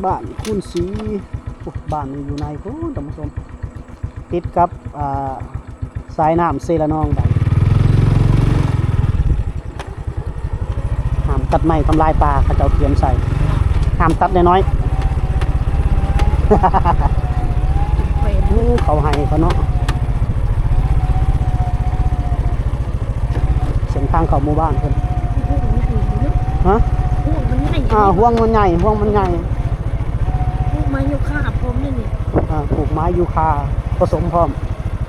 ບ້ານຄູນສີ. ໂອ້ ບ້ານນີ້ຢູ່ໃນພຸ້ນທ່ານຜູ້ຊົມ ຕິດກັບ ອ່າ ສາຍນ້ຳເຊລະນອງໄປ. ຫ້າມຕັດໄມ້ທຳລາຍປ່າ ເຂົາເຈົ້າກຽມໃສ່ ຫ້າມຕັດນ້ອຍໆ. ໂອ້ ເຂົາໄຮ່ເຂົາເນາະ. ເສັ້ນທາງເຂົ້າໝູ່ບ້ານເພິ່ນ. ຮະ? ຫ້ວງມັນໃຫຍ່ ອ່າ ຫ້ວງມັນໃຫຍ່ ຫ້ວງມັນໃຫຍ່. ປູກໄມ້ຢູຄາພ້ອມນີ້ນີ້. ອ່າ ປູກໄມ້ຢູຄາປະສົມພ້ອມ.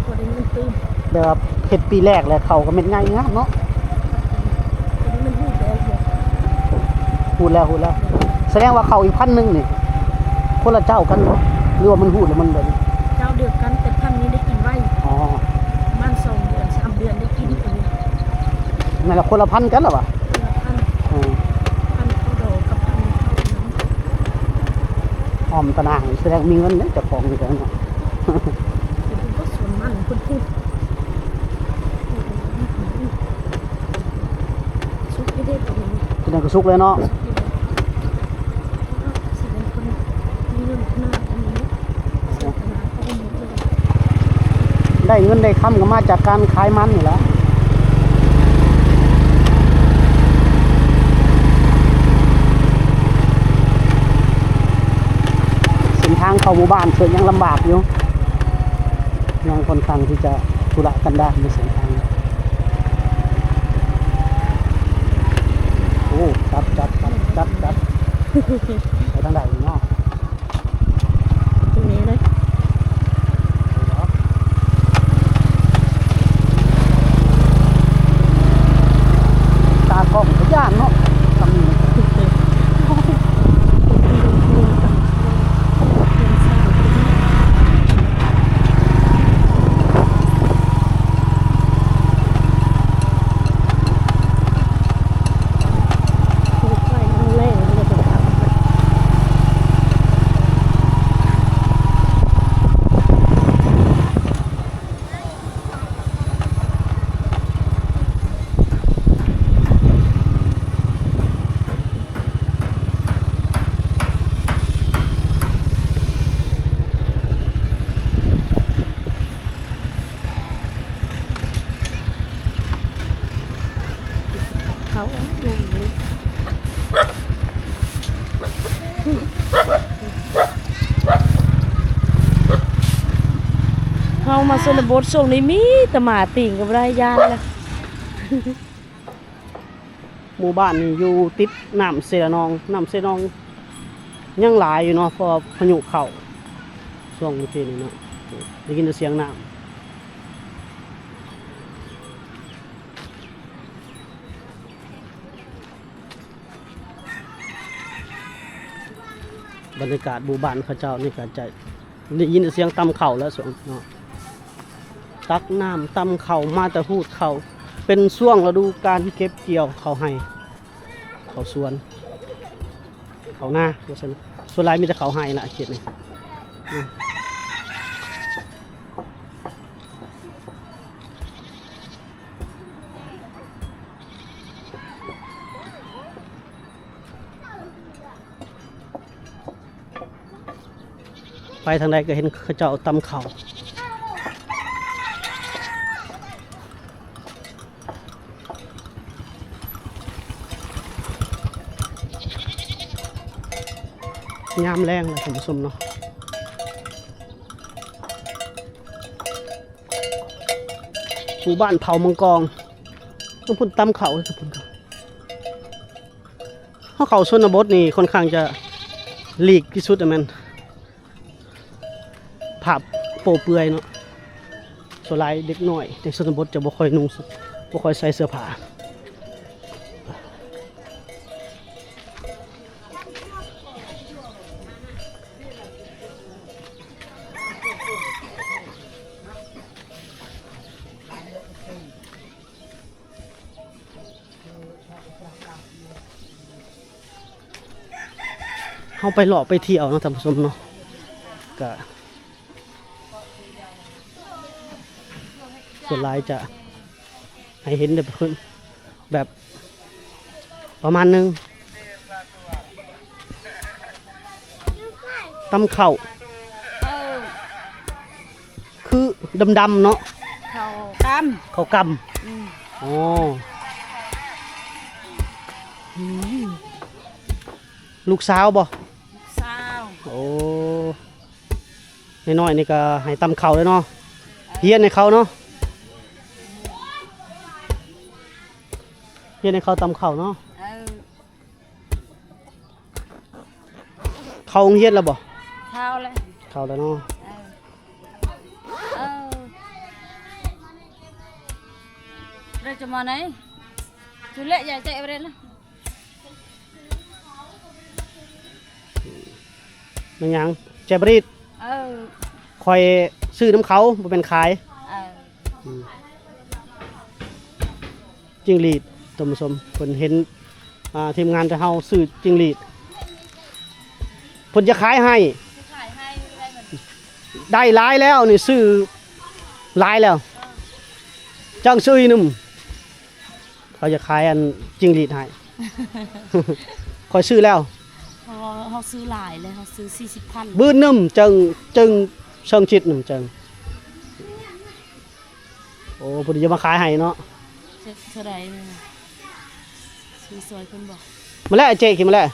ບໍ່ໄດ້ເງິນຕື່ມ ແບບວ່າເຮັດປີແລກແລ້ວ ເຂົ້າກໍເມັດໃຫຍ່ງາມເນາະ. ອັນນີ້ມັນຮູດແລ້ວບໍ່? ຮູດແລ້ວ ຮູດແລ້ວ. ສະແດງວ່າເຂົ້າອີກພັນໜຶ່ງນີ້ ຄົນລະເຈົ້າກັນບໍ່ ຫຼືວ່າມັນຮູດແລ້ວມັນແບບນີ້? ເຈົ້າດຽວກັນ ແຕ່ພັນນີ້ໄດ້ກິນໄວ. ອໍ ປະມານສອງເດືອນ ສາມເດືອນໄດ້ກິນ. ອືມ ອັນນີ້ ນັ້ນລະ ຄົນລະພັນກັນລະຫວາ? ຄົນລະພັນ. ອືມ ພັນເຂົ້າດອກກັບພັນເຂົ້າອັນນັ້ນ. ອ້ອມຕະໜ່າງ ສະແດງມີເງິນເດ້ເຈົ້າຂອງນີ້ເນາະ. ເພິ່ນກໍສວນມັນເພິ່ນພຸ້ນ. ສຸກຢູ່ເດ້ຕົວນີ້. ຕົວນັ້ນກໍສຸກແລ້ວເນາະ. ສຸກຢູ່ເດ້. ຊິເປັນຄົນມີເງິນຂະໜາດອັນນີ້ເນາະ. ໄດ້ເງິນໄດ້ຄຳກໍມາຈາກການຂາຍມັນນີ້ແຫຼະ. ເສັ້ນທາງເຂົ້າໝູ່ບ້ານເຊິ່ງຍັງລຳບາກຢູ່ ຍັງຄ່ອນຂ້າງທີ່ຈະທຸລະກັນດານໃນເສັ້ນທາງ. ໂອ້ ຈັດ ຈັດ ຈັດ ຈັດ ຈັດ ໄປທາງໃດນີ້ເນາະ? ຕົງນີ້ເລີຍ. ຕາກ້ອງກໍຢ້ານເນາະ ເຮົາ ເຮົາມາຊົນນະບົດ ຊ່ວງນີ້ມີແຕ່ໝາຕີງກໍບໍ່ໄດ້ ຢ້ານແລ້ວ. ໝູ່ບ້ານນີ້ຢູ່ຕິດນ້ຳເຊລະນອງ, ນ້ຳເຊລະນອງຍັງຫຼາຍຢູ່ເນາະ ເພາະວ່າພາຍຸເຂົ້າຊ່ວງມື້ກີ້ນີ້ເນາະ, ໄດ້ຍິນແຕ່ສຽງນ້ຳ. ບັນຍາກາດໝູ່ບ້ານເຂົາເຈົ້ານີ້ກໍຈະ ໄດ້ຍິນແຕ່ສຽງຕຳເຂົ້າແລ້ວ ຊ່ວງເນາະ, ຕັກນ້ຳຕຳເຂົ້າ ມາແຕ່ຮູດເຂົ້າ, ເປັນຊ່ວງລະດູການເກັບກ່ຽວເຂົ້າໄຮ່ ເຂົ້າສວນ ເຂົ້ານາວ່າຊັ້ນ, ສ່ວນຫຼາຍມີແຕ່ເຂົ້າໄຮ່ລະເຂດນີ້. ໄປທາງໃດກໍເຫັນເຂົາເຈົ້າຕຳເຂົ້າ. ຍາມແລງແລ້ວທ່ານຜູ້ຊົມເນາະ, ໝູ່ບ້ານເຜົ່າມັງກອງ, ທາງພຸ້ນຕຳເຂົ້າ ທາງພຸ້ນ. ເຮົາເຂົ້າຊົນນະບົດນີ້ຄ່ອນຂ້າງຈະຫຼີກທີ່ສຸດ ແມ່ນພາບໂປ້ເປືອຍເນາະ, ສ່ວນຫຼາຍເດັກນ້ອຍໃນຊົນນະບົດຈະບໍ່ຄ່ອຍນຸ່ງ ບໍ່ຄ່ອຍໃສ່ເສື້ອຜ້າ. ເຮົາໄປເລາະໄປທ່ຽວເນາະທ່ານຜູ້ຊົມເນາະ, ກະສ່ວນຫຼາຍຈະໃຫ້ເຫັນແບບ ແບບປະມານໜຶ່ງ. ຕຳເຂົ້າ ເອີ ຄືດຳໆເນາະ ເຂົ້າກຳ ເຂົ້າກຳ ອືມ ໂອ້ ອືມ ລູກສາວບໍ່? ລູກສາວ ໂອ້ ນ້ອຍໆນີ້ກໍໃຫ້ຕຳເຂົ້າເດ້ເນາະ ຮຽນໃຫ້ເຂົາເນາະ ຮຽນໃຫ້ເຂົາຕຳເຂົ້າເນາະ ເອີ. ເຂົ້າໂຮງຮຽນແລ້ວບໍ່? ເຂົ້າແລ້ວ ເຂົ້າແລ້ວເນາະ ເອີ ເອີ ເຣຈະມາໄນ ຈຸເລະຢາຍເຕະເຣລະ ແມ່ນຫຍັງ? ແຈບຣີດ ເອີ ຂ້ອຍຊື້ນຳເຂົາ ບໍ່ແມ່ນຂາຍ ເອີ ອືມ. ຈິງຫຼີດ ທ່ານຜູ້ຊົມ ເພິ່ນເຫັນ ອ່າ ທີມງານຂອງເຮົາຊື້ຈິງຫຼີດ ເພິ່ນຈະຂາຍໃຫ້ ຂາຍໃຫ້ ໄດ້ຫຼາຍແລ້ວນີ້ ຊື້ຫຼາຍແລ້ວ ຈັ່ງຊື້ອີກໜຶ່ງ ເຂົາຈະຂາຍອັນຈິງຫຼີດໃຫ້ ຂ້ອຍຊື້ແລ້ວ ເພາະວ່າເຮົາຊື້ຫຼາຍເລີຍ ເຮົາຊື້ສີ່ສິບພັນ ບືນໜຶ່ງ ຈຶ່ງ ຈຶ່ງເຊີງຈິດໜຶ່ງ ຈຶ່ງ ໂອ້ ເພິ່ນຈະມາຂາຍໃຫ້ເນາະ ເທົ່າໃດນີ້ ຊື້ຊ່ອຍເພິ່ນບໍ່? ມາແລ້ວເຈ້ ກິນມາແລ້ວ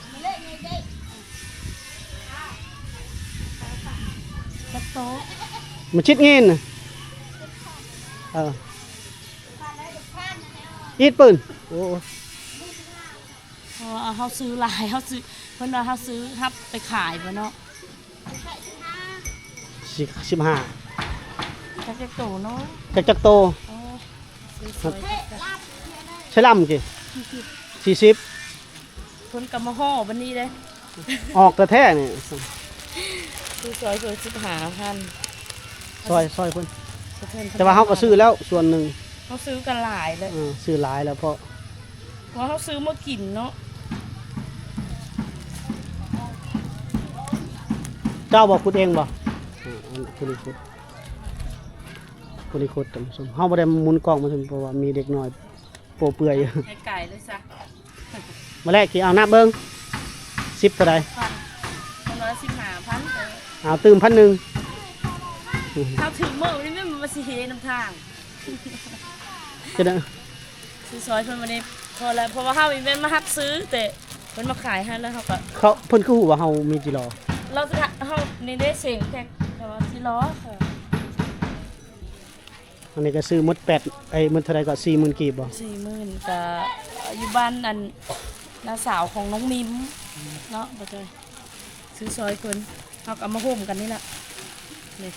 ຈັກໂຕ ມາຊິດເງິນ ເອີ ອີດປືນ ໂອ້ ເພາະວ່າເຮົາຊື້ຫຼາຍ ເຮົາຊື້ ເພິ່ນວ່າເຮົາຊື້ຮັບໄປຂາຍບໍ່ເນາະ ສິບ ສິບຫ້າ ຈັກ ຈັກໂຕເນາະ ຈັກ ຈັກໂຕ ອໍ ຊື້ຊ່ອຍກັນ ໃຊ້ລຳຕິ ສີ່ສິບ ສີ່ສິບ ເພິ່ນກໍມາຫໍ່ບັດນີ້ເດ້ ອອກແທ້ໆນີ້ ຊື້ຊ່ອຍເພິ່ນສິບຫ້າພັນ ຊ່ອຍ ຊ່ອຍເພິ່ນ ແຕ່ວ່າເຮົາກໍຊື້ແລ້ວສ່ວນໜຶ່ງ ເຮົາຊື້ກັນຫຼາຍແລ້ວ ເອີ ຊື້ຫຼາຍແລ້ວ ເພາະ ເພາະເຮົາຊື້ມາກິນເນາະ ເຈົ້າບໍ່ຂຸດເອງບໍ່? ເອີ ອັນຜູ້ນີ້ຂຸດ ຜູ້ນີ້ຂຸດ ທ່ານຜູ້ຊົມ ເຮົາບໍ່ໄດ້ໝູນກ້ອງມາ ເພາະວ່າມີເດັກນ້ອຍໂປ້ເປືອຍຢູ່ ໃຫ້ໄກເລີຍຊະ ມາແລກ ເອົານັບເບິ່ງ ສິບເທົ່າໃດ? ເພິ່ນວ່າສິບຫ້າພັນ ເອົາຕື່ມພັນໜຶ່ງ ເຮົາຖືກມື້ນີ້ແມ່ນວ່າຊິເຮນຳທາງ ຈະໄດ້ ຊື້ຊ່ອຍເພິ່ນມື້ນີ້ພໍແລ້ວ ເພາະວ່າເຮົານີ້ແມ່ນມາຮັບຊື້ ແຕ່ເພິ່ນມາຂາຍໃຫ້ແລ້ວເຮົາກໍ ເຂົາ ເພິ່ນຄືຮູ້ວ່າເຮົາມີຈິລໍ? ລາວຊິ ເຮົານີ້ເດ້ເສັງແທັກ ແຕ່ວ່າຈິລໍ ອັນນີ້ກໍຊື້ໝົດແປດ ເອີຍ ໝົດເທົ່າໃດກໍ ສີ່ໝື່ນກີບບໍ່? ສີ່ໝື່ນ ກໍຢູ່ບ້ານອັນ ນ້າສາວຂອງນ້ອງມິມເນາະ ບໍ່ຈ້ອຍ ຊື້ຊ່ອຍເພິ່ນ ເຮົາກໍເອົາມາໂຮມກັນນີ້ລະ ນີ້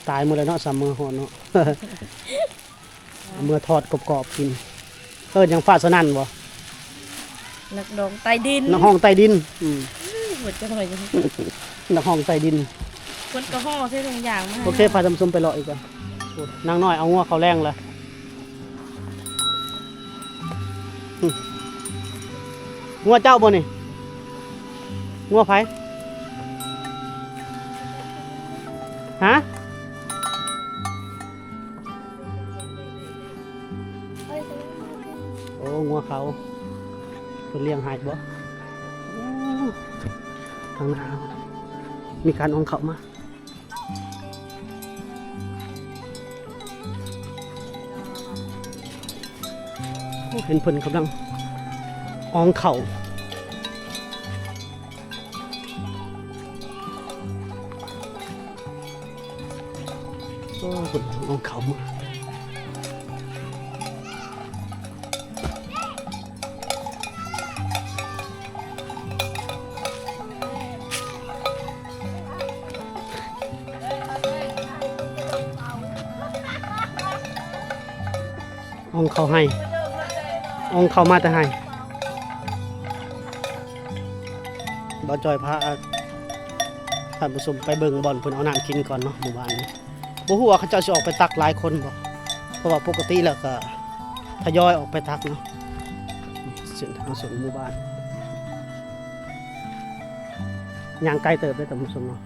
ຕາຍໝົດແລ້ວເນາະ ສາມມື້ຮອດເນາະ ເອົາເມືອທອດກອບໆກິນ ເອີ້ນຫຍັງ ຟ້າສະໜັ່ນບໍ່? ນັກຮ້ອງໃຕ້ດິນ ນັກຮ້ອງໃຕ້ດິນ ອືມ ຫົວໃຈ ນັກຮ້ອງໃຕ້ດິນ ເພິ່ນກໍຫໍ່ໃສ່ຖົງຢາງມາໃຫ້ ໂອເຄ ພາທ່ານຜູ້ຊົມໄປເລາະອີກກ່ອນ ນາງນ້ອຍເອົາງົວເຂົ້າແລງລະ ອືມ ງົວເຈົ້າບໍ່ນີ້? ງົວໃຜ? ຮະ? ໂອ້ ງົວເຂົາ ເພິ່ນລ້ຽງໃຫ້ບໍ່? ໂອ້ ທາງໜ້າມີການອອງເຂົ້າມາ ໂອ້ ເຫັນເພິ່ນກຳລັງອອງເຂົ້າ ໂອ້ ເພິ່ນອອງເຂົ້າມາ ອອງເຂົ້າໄຮ່ ອອງເຂົ້າມາແຕ່ໄຮ່ ບ່າວຈ້ອຍພາທ່ານຜູ້ຊົມໄປເບິ່ງບ່ອນເພິ່ນເອົານ້ຳກິນກ່ອນເນາະ ໝູ່ບ້ານນີ້ ບໍ່ຮູ້ວ່າເຂົາເຈົ້າຊິອອກໄປຕັກຫຼາຍຄົນບໍ່ ເພາະວ່າປົກກະຕິແລ້ວກໍທະຍອຍອອກໄປຕັກເນາະ ເສັ້ນທາງສວນໝູ່ບ້ານ ຍ່າງໄກເຕີບເດ້ທ່ານຜູ້ຊົມເນາະ.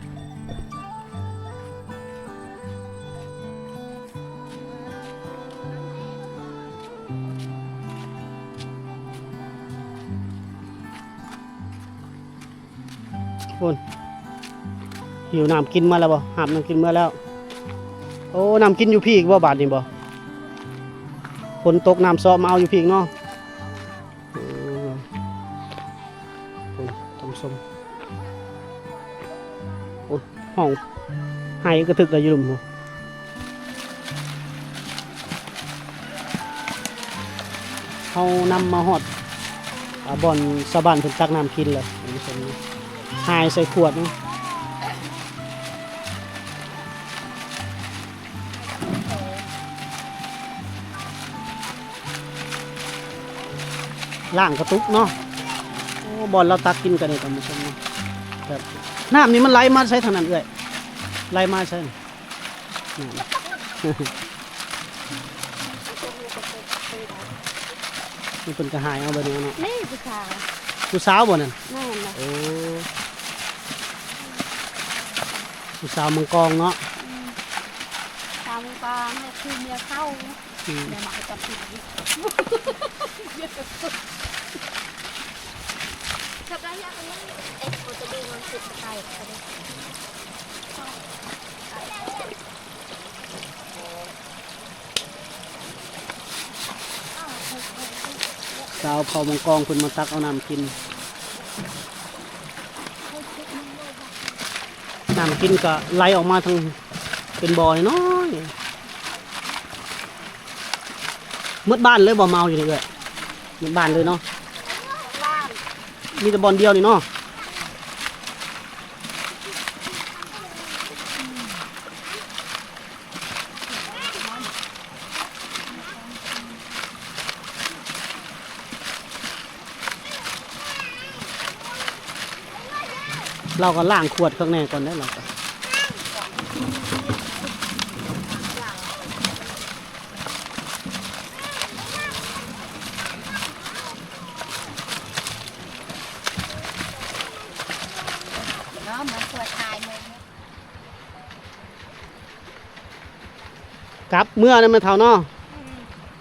ພຸ້ນ ຫິວນ້ຳກິນມາແລ້ວບໍ່? ຫາບນ້ຳກິນເມືອແລ້ວ. ໂອ້ ນ້ຳກິນຢູ່ພີ້ອີກບໍ່ບາດນີ້ບໍ່? ຝົນຕົກນ້ຳຊອມາເອົາຢູ່ພີ້ເນາະ. ເອີ ໂອ້ ທ່ານຜູ້ຊົມ ໂອ້ ຮ້ອງໄຫ້ກະທຶກໄດ້ຢູ່ລຸ່ມພຸ້ນ. ເຮົານຳມາຮອດ ອາ ບ່ອນຊາວບ້ານເພິ່ນຕັກນ້ຳກິນແລ້ວ ທ່ານຜູ້ຊົມ ຫາຍໃສ່ຂວດເນາະ. ລ້າງກະຕຸກເນາະ. ໂອ້ ບ່ອນລາວຕັກກິນກະໄດ້ ທ່ານຜູ້ຊົມເນາະ. ແບບ ນ້ຳນີ້ມັນໄຫຼມາໃສທາງນັ້ນເອື້ອຍ? ໄຫຼມາໃສ? ນີ້ເພິ່ນກະຫາຍເອົາແບບນີ້ເນາະ. ນີ້ຜູ້ສາວ ຜູ້ສາວບໍ່ນັ້ນ? ແມ່ນລະ. ໂອ້ ຜູ້ສາວເມືອງກອງເນາະ. ອືມ ສາວເມືອງກອງ ຄືເມຍເຂົາ. ອືມ ແມ່ມັກກະຈັບຕິດຢູ່. ຊາວເຜົ່າມັງກອງເພິ່ນມາຕັກເອົານ້ຳກິນ. ນ້ຳກິນກະໄຫຼອອກມາທາງ ເປັນບໍ່ນ້ອຍໆ. ໝົດບ້ານເລີຍບໍ່ມາເອົາຢູ່ນີ້ເອື້ອຍ? ໝົດບ້ານເລີຍເນາະ. ມີແຕ່ບ່ອນດຽວນີ້ເນາະ. ລາວກໍລ້າງຂວດຂ້າງໃນກ່ອນເດ້ ລາວກໍ ເນາະ ມັນຂວດທາຍໝົດ. ກັບເມືອນຳແມ່ເຖົ້າເນາະ. ອືມ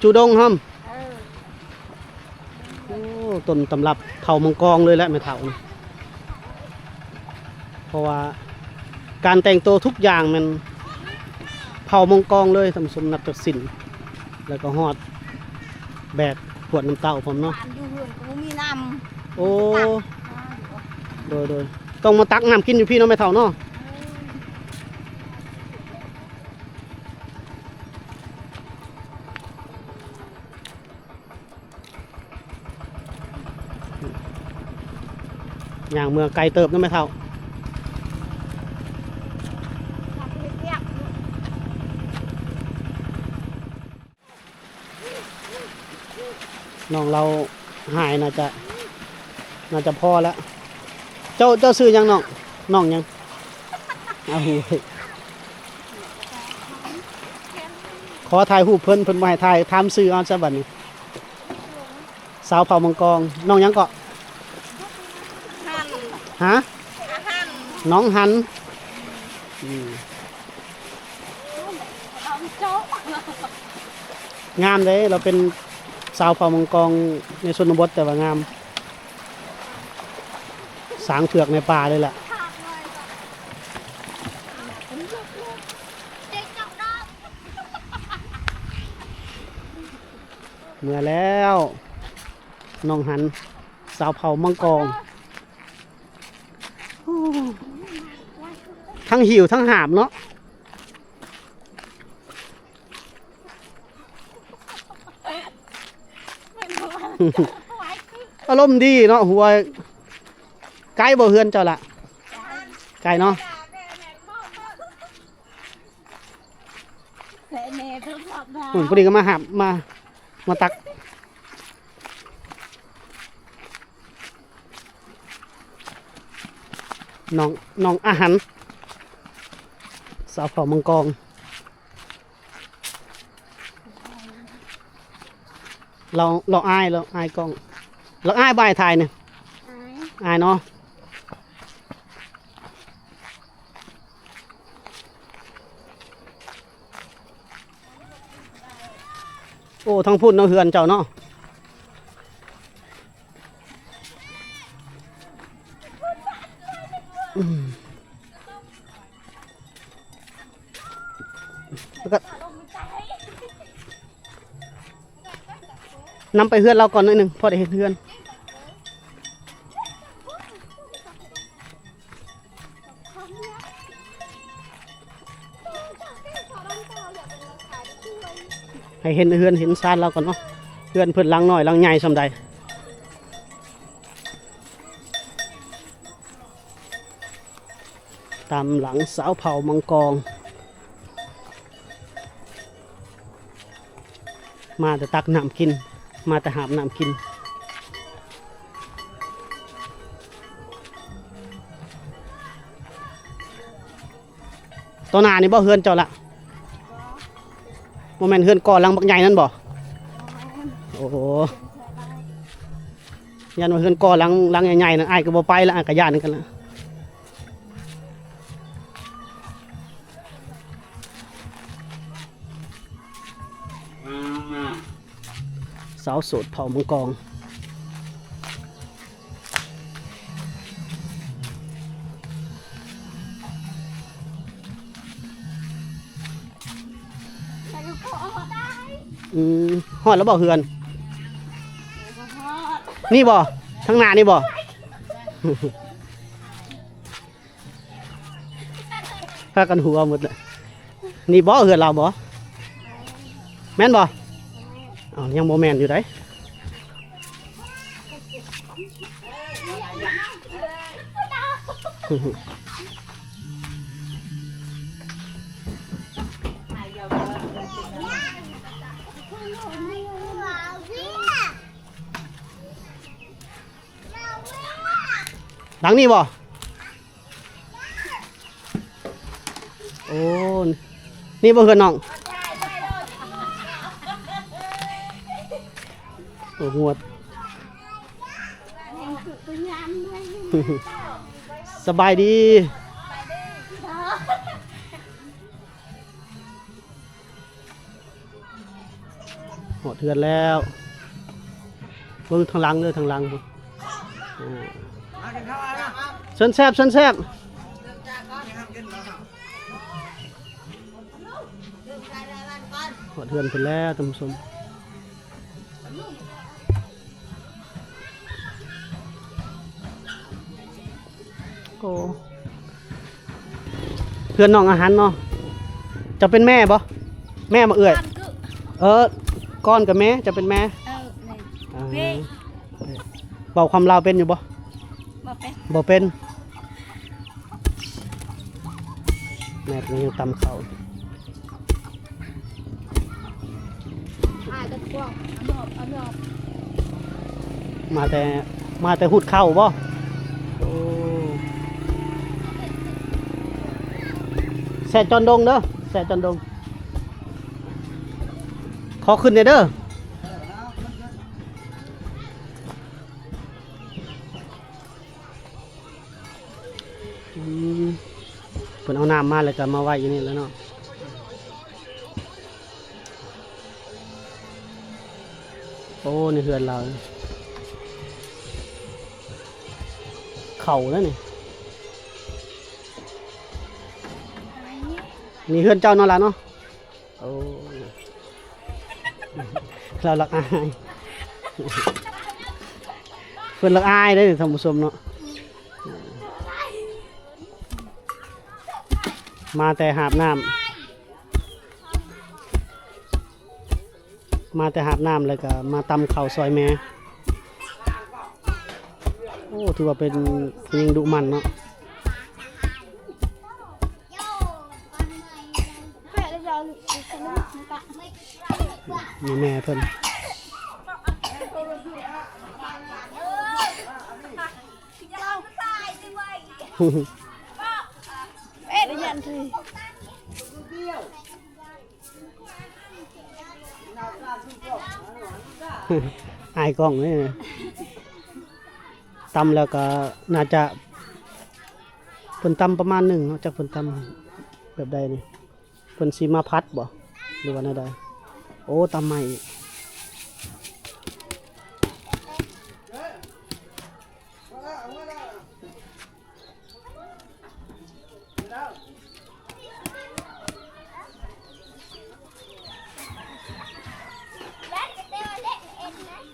ຈູດົງຫ້ຳ. ເອີ ໂອ້ ຕົ້ນຕຳລັບເຜົ່າມັງກອງເລີຍແຫຼະແມ່ເຖົ້ານີ້ ເພາະວ່າການແຕ່ງໂຕທຸກຢ່າງແມ່ນເຜົ່າມັງກອງເລີຍ ທ່ານຜູ້ຊົມ ນັບຈາກສິ້ນ ແລ້ວກໍຮອດແບກຂວດນ້ຳເຕົ້າພ້ອມເນາະ. ຢູ່ເຮືອນກໍບໍ່ມີນ້ຳ. ໂອ້ ຕັກ ໂດຍໆ ຕ້ອງມາຕັກນ້ຳກິນຢູ່ພີ້ເນາະແມ່ເຖົ້າເນາະ. ເອີ ຍ່າງເມືອໄກເຕີບເນາະແມ່ເຖົ້າ. ນ້ອງລາວຫາຍ ໜ້າຈະ ໜ້າຈະພໍແລ້ວ. ເຈົ້າ ເຈົ້າຊື່ຫຍັງນ້ອງ? ນ້ອງຫຍັງ? ເອົາ ຂໍຖ່າຍຮູບເພິ່ນ ເພິ່ນບໍ່ໃຫ້ຖ່າຍ. ຖາມຊື່ເອົາຊະບັດນີ້. ສາວເຜົ່າມັງກອງ ນ້ອງຫຍັງເກາະ? ຫັນ. ຮະ? ອາຫັນ. ນ້ອງຫັນ. ອືມ ງາມເດ້ ລາວເປັນສາວເຜົ່າມັງກອງໃນຊົນນະບົດ ແຕ່ວ່າງາມ ຊ້າງເຜືອກໃນປ່າເລີຍແຫຼະ. ເມືອແລ້ວ ນ້ອງຫັນ ສາວເຜົ່າມັງກອງ. ໂອ້ ທັງຫິ້ວທັງຫາບເນາະ. ອາລົມດີເນາະ. ຫົວ ໄກບໍ່ເຮືອນເຈົ້າລະ? ໄກເນາະ. ພຸ້ນ ຜູ້ນີ້ກໍມາຫາບ ມາ ມາຕັກ ນ້ອງ ນ້ອງອາຫັນ ສາວເຜົ່າມັງກອງ. ລາວ ລາວອາຍ ລາວອາຍກ້ອງ ລາວອາຍບ່າຍຖ່າຍນີ້. ອາຍ ອາຍເນາະ. ໂອ້ ທາງພຸ້ນເນາະ ເຮືອນເຈົ້າເນາະ. ອືມ. ນຳໄປເຮືອນລາວກ່ອນໜ້ອຍໜຶ່ງ ພໍໄດ້ເຫັນເຮືອນ. ໃຫ້ເຫັນເຮືອນເຫັນຊານລາວກ່ອນເນາະ ເຮືອນເພິ່ນຫຼັງນ້ອຍຫຼັງໃຫຍ່ສ່ຳໃດ. ຕາມຫຼັງຊາວເຜົ່າມັງກອງ ມາແຕ່ຕັກນ້ຳກິນ ມາແຕ່ຫາບນ້ຳກິນ. ຕໍ່ໜ້ານີ້ບໍ່ເຮືອນເຈົ້າລະ? ບໍ່ແມ່ນເຮືອນກໍ່ຫຼັງບັກໃຫຍ່ນັ້ນບໍ່? ໂອ້ ຢ້ານວ່າເຮືອນກໍ່ຫຼັງ ຫຼັງໃຫຍ່ໆນັ້ນ ອ້າຍກໍບໍ່ໄປລະ ອ້າຍກໍຢ້ານຄືກັນລະ. ສາວໂສດເຜົ່າມັງກອງ. ອືມ ຮອດແລ້ວບໍ່ເຮືອນ? ນີ້ບໍ່? ທາງໜ້ານີ້ບໍ່? ພາກັນຫົວໝົດແຫຼະ. ນີ້ບໍ່ເຮືອນລາວບໍ່? ແມ່ນບໍ່? ເອົ້າ ຍັງບໍ່ແມ່ນຢູ່ໃດ. ຫຼັງນີ້ບໍ່? ໂອ້ ນີ້ບໍ່ເຮືອນນ້ອງ? ໂອ້ ງວດ ສະບາຍດີ. ຮອດເຮືອນແລ້ວ ເບິ່ງທາງຫຼັງເດີ ທາງຫຼັງພຸ້ນ. ເຊີນແຊບ ເຊີນແຊບ. ຮອດເຮືອນເພິ່ນແລ້ວທ່ານຜູ້ຊົມ. ໂອ້ ເພື່ອນນ້ອງອາຫັນເນາະ. ເຈົ້າເປັນແມ່ບໍ່? ແມ່ບໍ່ເອື້ອຍ? ເອີ ກ່ອນກໍແມ່ ເຈົ້າເປັນແມ່. ເອີ ແມ່ ເວົ້າຄວາມລາວເປັນຢູ່ບໍ່? ບໍ່ເປັນ ບໍ່ເປັນ. ແມ່ກຳລັງຕຳເຂົ້າ. ມາແຕ່ ມາແຕ່ຫຸດເຂົ້າບໍ່? ໂອ້ ແຊະຈອນດົງເດີ ແຊະຈອນດົງ. ຂໍຂຶ້ນແດ່ເດີ. ອືມ ເພິ່ນເອົານ້ຳມາແລ້ວກໍມາໄວ້ຢູ່ນີ້ແຫຼະເນາະ. ໂອ້ ໃນເຮືອນລາວ ເຂົ້າແລ້ວນີ້. ນີ້ເຮືອນເຈົ້າເນາະລະເນາະ? ໂອ້ ລາວລັກອາຍ ເພິ່ນລັກອາຍເດ້ທ່ານຜູ້ຊົມເນາະ. ມາແຕ່ຫາບນ້ຳ ມາແຕ່ຫາບນ້ຳ ແລ້ວກໍມາຕຳເຂົ້າຊ່ອຍແມ່. ໂອ້ ຖືວ່າເປັນຜູ້ຍິງດຸໝັ່ນເນາະ. ນີ້ແມ່ເພິ່ນ. ອາຍກ້ອງເດ້. ຕຳແລ້ວກໍໜ້າຈະ ເພິ່ນຕຳປະມານໜຶ່ງເນາະ ຈັກເພິ່ນຕຳແບບໃດນີ້ ເພິ່ນຊິມາຜັດບໍ່ ຫຼືວ່າແນວໃດ? ໂອ້ ຕຳໃໝ່ອີກ. ແລ້ວແຕ່ວ່າເລັກເອັນນະ.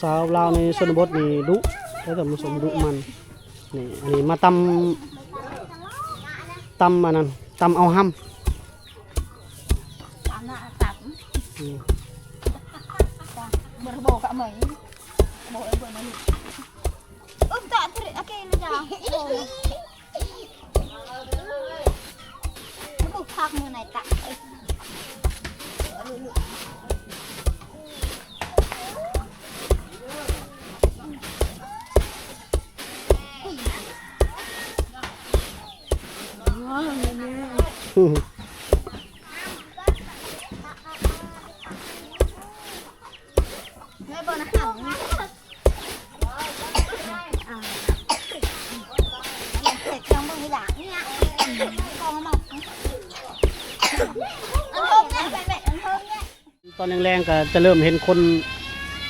ສາວລາວໃນຊົນນະບົດນີ້ດຸເດີທ່ານຜູ້ຊົມ ດຸໝັ່ນ. ນີ້ ອັນນີ້ມາຕຳ ຕຳອັນນັ້ນ ຕຳເອົາຮຳ. ຕຳນະ ຕຳ ອືມ ເບີໂບກະເໝີຍ ໂບເອີ ເບີມານີ້ ອຶບຕະ ອາເກລະຈາ ໂອ້ ບໍ່ພັກມື້ໃນຕະ ຕອນແລງໆ ກໍຈະເລີ່ມເຫັນຄົນ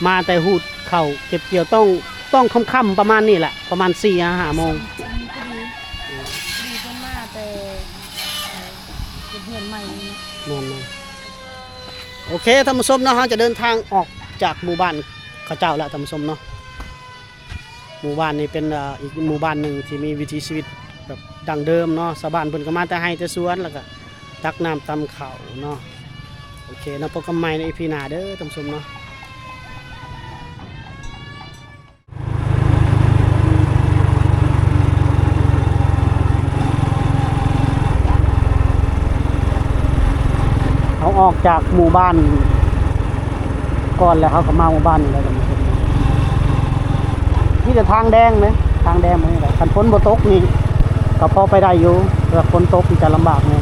ມາແຕ່ຮູດເຂົ້າເກັບກ່ຽວ ຕ້ອງ ຕ້ອງຄ່ຳໆ ປະມານນີ້ແຫຼະ ປະມານສີ່ຫາຫ້າໂມງ. ພໍດີ ພໍດີເພິ່ນມາແຕ່ ເອີ ເຮັດເຮືອນໃໝ່ນີ້ເນາະ. ແມ່ນໆ ໂອເຄ ທ່ານຜູ້ຊົມເນາະ ເຮົາຈະເດີນທາງອອກຈາກໝູ່ບ້ານເຂົາເຈົ້າແລ້ວ ທ່ານຜູ້ຊົມເນາະ. ໝູ່ບ້ານນີ້ເປັນ ເອີ ອີກໝູ່ບ້ານໜຶ່ງທີ່ມີວິຖີຊີວິດແບບດັ້ງເດີມເນາະ, ຊາວບ້ານເພິ່ນກໍມາແຕ່ໄຮ່ແຕ່ສວນ ແລ້ວກໍຕັກນ້ຳຕຳເຂົ້າເນາະ. ໂອເຄເນາະ, ພົບກັນໃໝ່ໃນອີພີໜ້າເດີທ່ານຜູ້ຊົມເນາະ. ເຮົາອອກຈາກໝູ່ບ້ານກ່ອນແລ້ວ ເຮົາກໍມາໝູ່ບ້ານນີ້ແລ້ວ ທ່ານຜູ້ຊົມ. ມີແຕ່ທາງແດງເດ້ ທາງແດງແບບນີ້ແຫຼະ. ຄັນຝົນບໍ່ຕົກນີ້ກໍພໍໄປໄດ້ຢູ່, ແຕ່ວ່າຝົນຕົກນີ້ຈະລຳບາກແດ່.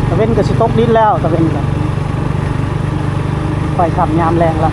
ຕາເວັນກໍຊິຕົກດິນແລ້ວ, ຕາເວັນກໍໃກ້ຄ່ຳຍາມແລງລະ.